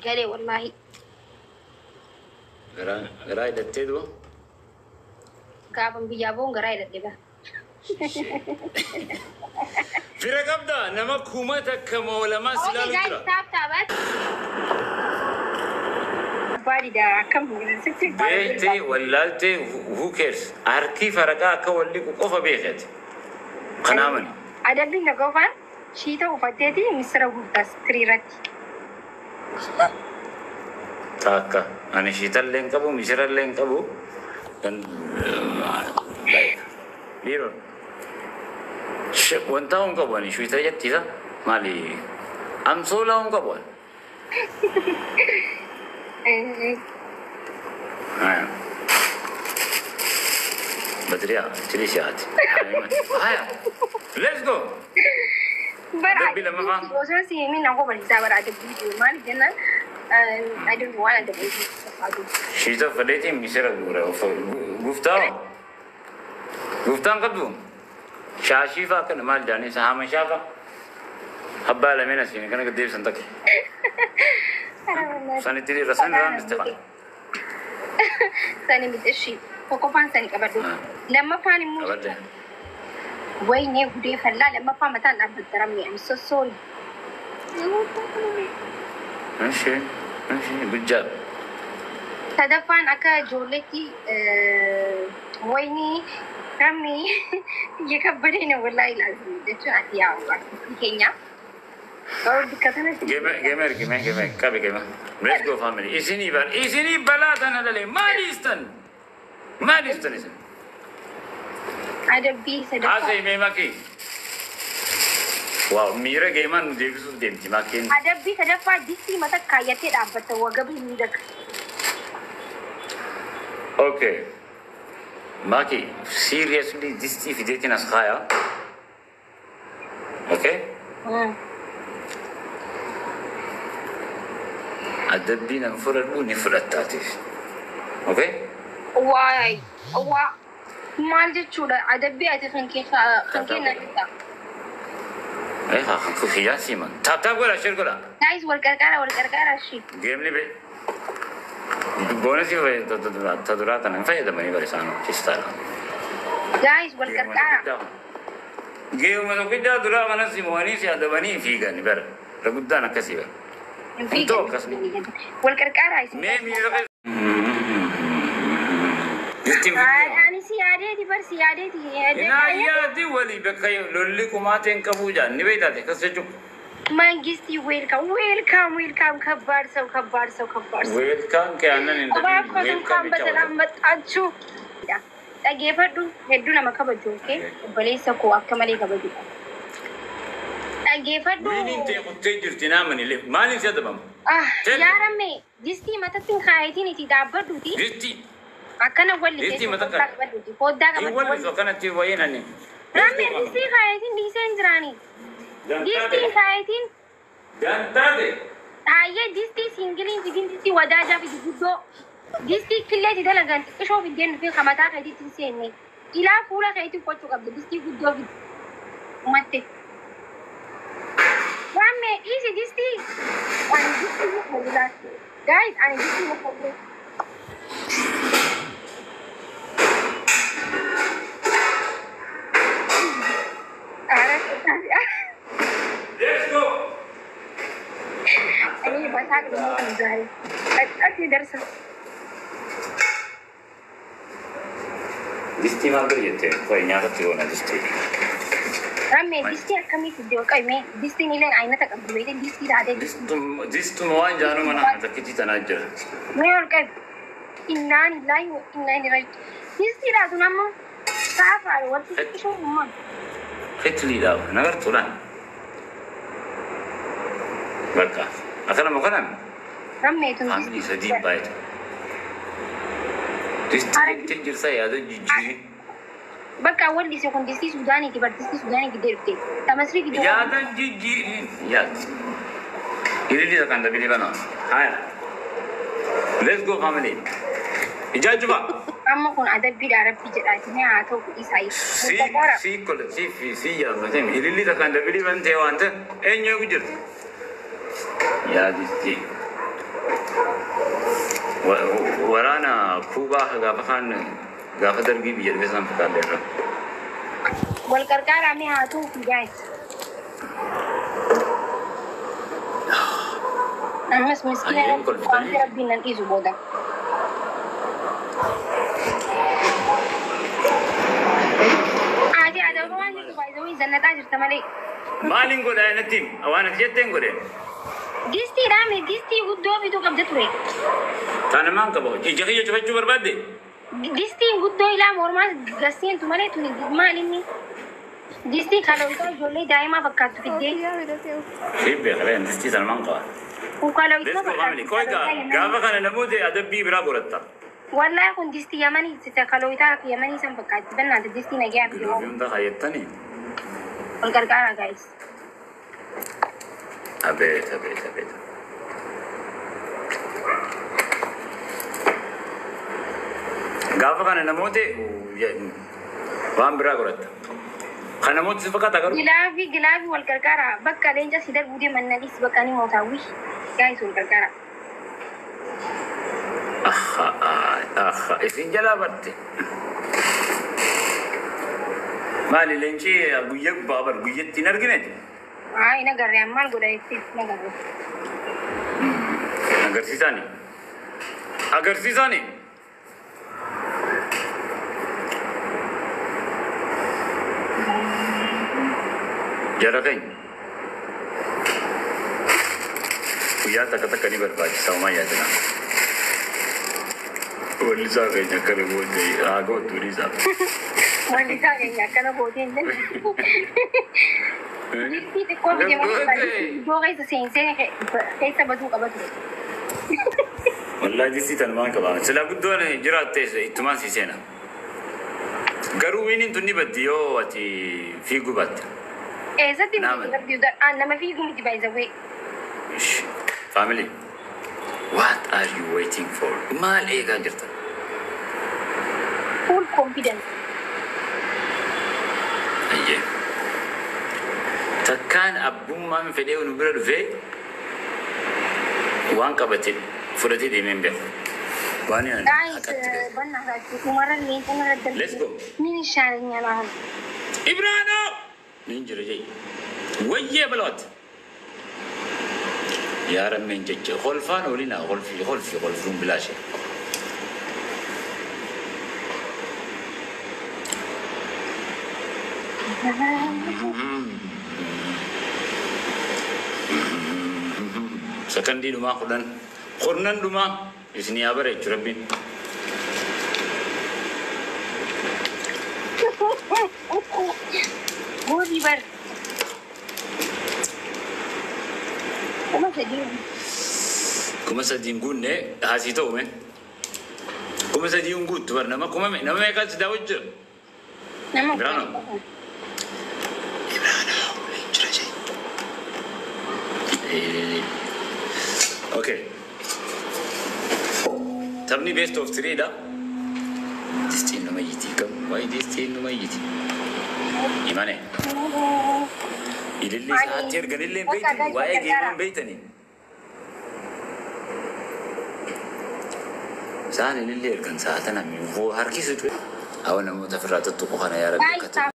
Galee wallaahi. Garaa hidhattee du'a. Gaafan biyyaa boon garaa hidhadhe bara. Fira qabdaa nama 1000 moo 2 si Okay ilaalu guys, jira. tap tap. Abbaa didaa akkam sitti Beektee wallaaltee, who cares? Harki faraqaa akka wal dhiqu qofa beekate. Kanaa mani. Adabbiin tokkoffaan shiita uffatteeti misira guurtas tiriirratti. Taakka. Ani shiitallee hin qabu, misirallee hin qabu. Like, dhiiroo. Wanta hin qabu ani shiita jettiisa. Maali? Amsoolaa hin qabu ani. Haya. Badriyaa, chili siyaati. Haya. Let's go. Bara Adabbii lammaffaa. Osoo si himin nan kobalisaa bara adabbii jiru maaliif jennaan, I don't want adabbii barbaadu. Shiita uffadheetiin misira guura. Guftaa hoo? Guftaan qabdu? Shaashii fa'aa akkana maal jedhanii isa haama shaafaa? Abbaa lameen asiin kana gad deebisan takka. Sanitti irra san irraan biste fa'a. Sani miti ishii tokkoffaan sani qabadhu. Lammaffaan immoo Qabadde. Waynee gudee fallaa, lammaffaa mataan dhaabbattaramne. I'm so sorry. Ishee ishee gujjaa. Sadaffaan akka ijoolleetti waynii rammi እየከበደኝ ነው ወላሂ ላዚም jechuun ati yaa artistii keenya. Garuu bakka kanatti Geeme geeme ergime geeme qabi geeme. Let's go, family. Isinii bar isinii balaa tana dhalee maaliistan? Maaliistan isin? Adabbii sadaffaa. Haasa'e mee makii. Waaw, miira geemaan nu deebisuuf deemti makiin. Adabbii sadaffaa distii mata kaayyatee dhaabbatta wagabii miidhaga. Okay. Maki, seriously, distii fideetiin as kaaya. Okay? Adabbii nan fudhadhu ni fudhattaatiif. Okay? Waay waa maal jechuudha adabbii ati kan kee kan kennanidha. Eh, haa kan kiyyaan siiman. Tap tap godha, share godha. Guys, wal qarqaara, wal qarqaara shi. Geemni be. Bonusii ta duraa tana hin fayyadamanii bara isaanoo kistaadha. Guys, wal qarqaara. Geemuma tokkichaa duraa kanas mo'anii si adabanii fiigani bara. Irra guddaan akkasii bara. Hin Hin ta'u akkasuma. fiigan. Wal qarqaara isin. Mee miira keessa. Distiin fidee. Ani si yaadeeti bar si yaadeeti. Inaa yaadi walii bakka lolli kumaateen qabuu jaan ni beektaate akkas jechuudha. መንግስት welcome, welcome, welcome። ከባድ ሰው፣ ከባድ ሰው፣ ከባድ ሰው። Welcome keannan hin እባክዎት እንኳን በሰላም መጣችሁ። Dhageeffadhu, hedduu nama kabaju, okay? Obboleessa koo akka malee kabajudha. Dhageeffadhu. Wiiniin ta'e kuttee jirti naamani maaliif si adabamu? Ah, yaarame distii matatti hin kaayatiin itti dhaabbadhuuti. Distii Akkana walli Distii mata foddaa qabadhuuti. Foddaa hin qabadhu. wallisu akkanatti wayiin ani. Ramme, distii kaayatiin dhiisee hin jiraani. Distii kaayatiin Dantaate. Taayyee distii singiliin fidin, distii wadaajaa fidi guddoo. Distii killeetti dalagan xiqqishoo fiddeen dhufee kamataa keetitti hin seenne. Ilaa fuula keetii uffachuu qabda, distii guddoo fidi. Umatte. Ramme, dhiisi distii. Ani distii hin fayyadu. Guys, ani distii hin fayyadu. Let's go. እኔ በሳቅ ልሞት ነው ዛሬ። ቀጣት ይደርሳል። Distii maal godhi jettee qoy nyaatatti goona distii. Ramme, distii akkamii fidde? Qabime distiin illee aynata qabdu beekte distii taatee distii. Distuma waan jaanuu mana takkichi tanaa jira. Mee ol qabi. Innaan illaahi wa innaa ilaihi raaji'uun. Distii dhaatu nama saafaadha wanti xiqqishoo uumamu. Fitliidhaaf nagartuudhaan. Bakka akkanuma kanaan Rammeetun family sadii baay'ata. Distii jettee jirsa yaada jijjiiri. Bakka wallise kun distii Suudaaniiti bar, distii Suudaanii giddee dhufte. Tamasrii giddee. Yaada jijjiiri. Yaada. Ililli isa kan dabilii banaa. Haya. Let's go, family. Ijaajuba. Amma kun adabbiidha rabbi jedhaati mee haa ta'u isaa. Si si kola si fi si yaadmateen ililli isa kan dabilii bantee waan ta'e eenyu eegu jirti. Yaa distii. Waraana Kuubaa gaafa kaan gaafa dargii biyya dhufe san fakkaatleerra. Wal qarqaaraa mee haa ta'u guys. Ammas miskiina Ayyeen kolfitanii. wanti rabbiin nan dhiisu booda. Ati adaba waan jirtu baay'ee zannaxaa jirta malee. Maaliin godhaa natti waan ati jetteen godhe. Distiidhaa mee distii guddoo bituu qabda ture. Taana maan qaba? Ija kiyya cufachuu barbaadde? Distiin guddoo ilaa mormaa gasseentu malee tuni maal inni? Distii kalooyitaa ijoollee daa'imaa fakkaattu fiddee. Koofiyyaa fidatee. Siif beekala distii sana maan qaba? Kalooyitaa Let's go family. fakkaattu. Koi gaafa kana namoota adabbii biraa godhatta. Wallaahi kun distii yamanii kalooyitaa yamanii san fakkaatti. Bannaata distii nagaa fi Giloobii hunda kaayattanii. wal gargaara guys. Abeet abeet abeet. Gaafa kana namoota waan biraa godhatta. Kan namoota si fakkaata garuu. Gilaafii gilaafii wal gargaara. Bakka leenca si darbuu deeman nadhis bakka ni mootaawwi. Guys wal gargaara. Aha aha isin jalaa barte. Maali leenci guyyaa gubbaa bar guyyatti hin argineeti. Haa na garree maal godha jettee na garree. Agarsiisaani. Agarsiisaani. Jara keenya. Guyyaa takka takka ni barbaachisa homaa yaadina. Wallisaa keenya akkana goote haa gootu dhiisaa. Wallisaa keenya akkana gootee hin dandeenye. Distii xiqqoo fide malee iddoo keessa seensee keessa baduu qaba ture. Wallaahi distii tanumaan qaba. Silaa guddoon jiraatte ittumaan si seena. Garuu wiiniin tun ni baddi yoo ati fiiguu baatte. Eessatti Nama. nama fiiguu miti baay'isawee. Ish. Family, what are you waiting for? Maal eegaa jirta? Full confidence. Ayyee. Takkaan abbummaan fedhee nu bira dhufee waan qabate fudhatee deemee hin beeku. Waan ani Guys, haqatti beeku. በእናታችሁ umarran leenca irra Let's go. ምን ይሻለኛል አሁን? Ibraano! Nin jira jee. Wayyee balawat. Yaa rammeen jecha kolfaan olina kolfi kolfi kolfuun bilaashe. Sakandii dhumaa 10 kurnan dhumaa isin yaa bareechu rabbiin. Goolii bar. 3000. 3000 guunne haasii ta'u mee. 3000 hin guuttu bar nama kuma nama meeqaan si daawwatu jira? Nama Birano. Ibraano jira jee. Okay. Taphni best of three dha. Distiin nama iyyiti kam waa'ee distiin nama iyyiti. Imane. Ililli sa'aatti erganillee hin beeytani waa'ee geemii hin beeytani. Sa'aan ilillee ergan sa'a tana harkisu. Hawa namoota ofirraa tuttuqu kana yaa rabbi Guys, akka ta'u.